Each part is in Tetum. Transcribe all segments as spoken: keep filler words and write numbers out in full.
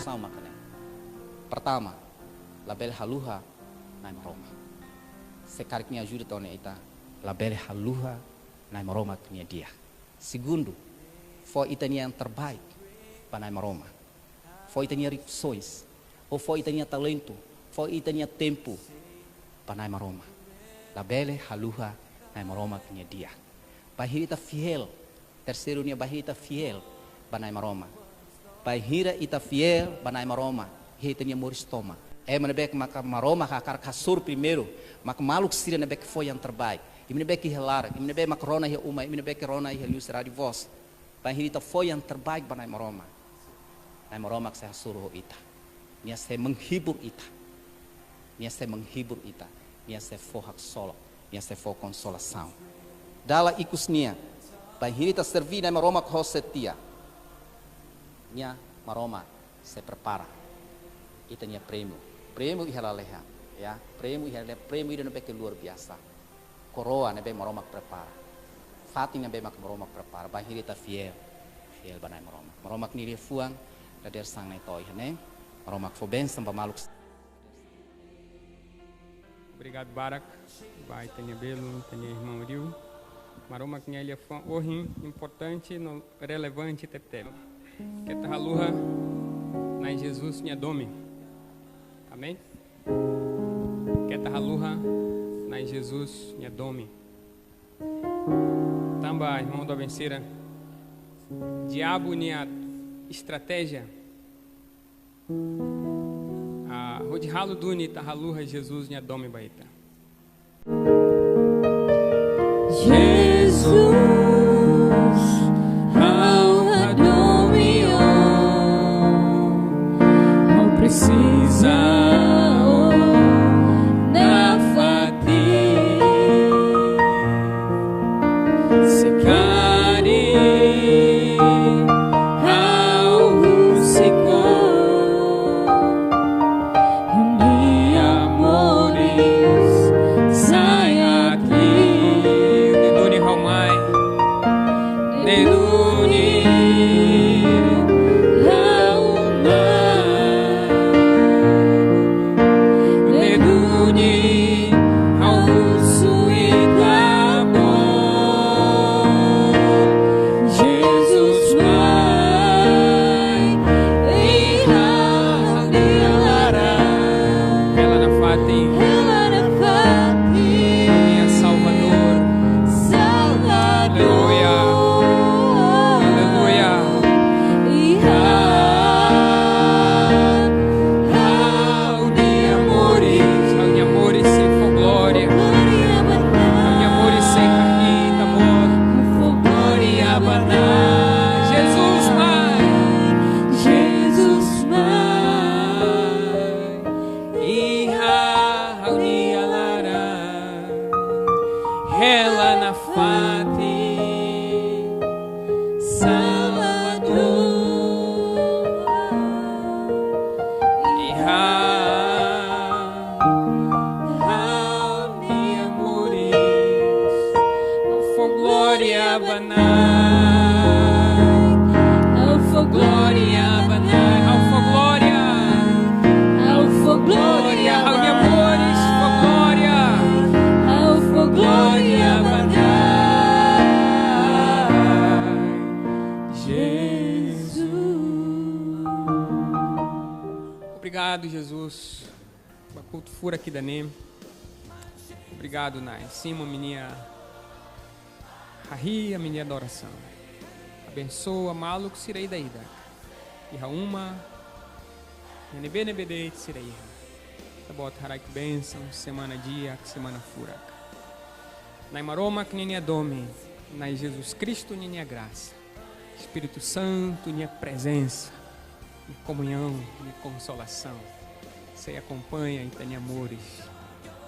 Sama kane. Pertama, labele haluha Na'i Maromak. Se karik nia ajuda to'o ona ita, labele haluha Na'i Maromak nia di'ak. Segundu, fó ita-nia yang terbaik ba Na'i Maromak. Fó ita-nia rikusoin, ou fó ita-nia talentu, fó ita-nia tempu ba Na'i Maromak. Labele haluha Na'i Maromak nia di'ak. Bainhira ita fiél, terseiru nian, bainhira ita fiél ba Na'i Maromak. Bainhira ita fiél ba Na'i Maromak iha ita-nia moris tomak, ema ne'ebé maka Maromak hakarak hasoru primeiru maka maluk sira ne'ebé fó yang terbaik. Imi ne'ebé iha laran, imi ne'ebé maka rona iha uma, imi ne'ebé rona iha liuhusi Rádio Voz. Bainhira ita fó yang terbaik ba Na'i Maromak, Na'i Maromak sei hasoru ho ita. Nia sei menghibur ita. Nia sei menghibur ita. Nia sei fó haksolok. Nia sei fó konsolasaun. Dala ikus nian, bainhira ita serví Na'i Maromak ho setia, Nia, Maromak sei prepara ita-nia prémiu. Prémiu iha lalehan, ya. Prémiu iha lalehan, prémiu ida ne'ebé luar biasa. Koroa ne'ebé Maromak prepara. Fatin ne'ebé mak Maromak prepara. Bainhira ita fiél, fiél ba Na'i Maromak. Maromak nia liafuan dadeer-saan ne'e to'o iha ne'e. Maromak fó bensaun ba maluk. Obrigadu barak ba ita-nia belun, ita-nia irmaun Rio. Maromak nia liafuan ohin importante no relevante tebes. Keta haluha Na'i Jesus nia domin. Amen. Keta haluha Na'i Jesus nia domin. Tanba, irmaun doben sira, diabu nia estratéjia, ah, hodi halo duni ita haluha Jesus nia domin ba ita. Jesus, ha'u hadomi Ó, ha'u presiza Ó nafatin. Se karik ha'u husik Ó, ha'u-nia moris sai aat liu. Ne'e duni ha'u mai. Ne'e duni ha'u mai. Ne'e duni ha'u husu Ita-Boot. Jesus mai iha ha'u-nia laran. Hela nafatin. Hela nafatin. Ha'u-nia Salvadór. Salvadór. Aleluia. Aleluia. Iha ha'u-nia moris. Ha'u-nia moris sei fó glória. Glória ba Na'i. Ha'u-nia moris sei hahi'i Ita-Boot. Fó glória ba Na'i. Jesus mai. Jesus mai iha ha'u-nia laran. Hela nafatin. Salvadór. Iha ha'u-nia moris. Ha'u fó glória ba Na'i. Ha'u fó glória ba Na'i. Ha'u fó glória. Ha'u fó glória. Ha'u-nia moris fó glória. Ha'u fó glória ba Na'i. Jesus. Obrigadu, Jesus, ba kultu furak ida-ne'e. Obrigadu, Na'i. Simu ami-nia hahi'i, ami-nia adorasaun. Abensoa maluk sira ida-idak iha uma, iha ne'ebé-ne'ebé de'it sira iha. Ita-Boot haraik bensaun, semana di'ak, semana furak. Na'i Maromak ninia domin, Na'i Jesus Kristu ninia grasa, Espíritu Santu nia prezensa, nia komuñaun, nia konsolasaun sei akompaña ita-nia moris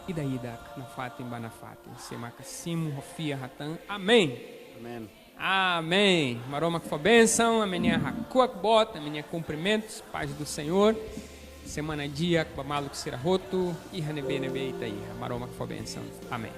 ida-idak, nafatin ba nafatin. Sé maka simu ho fiar hatán: Amen. Amen. Amen. Maromak fó bensaun, ami-nia hakuak boot, ami-nia kumprimentus, paz do Senhor. Semana di'ak ba maluk sira hotu, iha ne'ebé-ne'ebé ita iha. Maromak fó bensaun. Amen.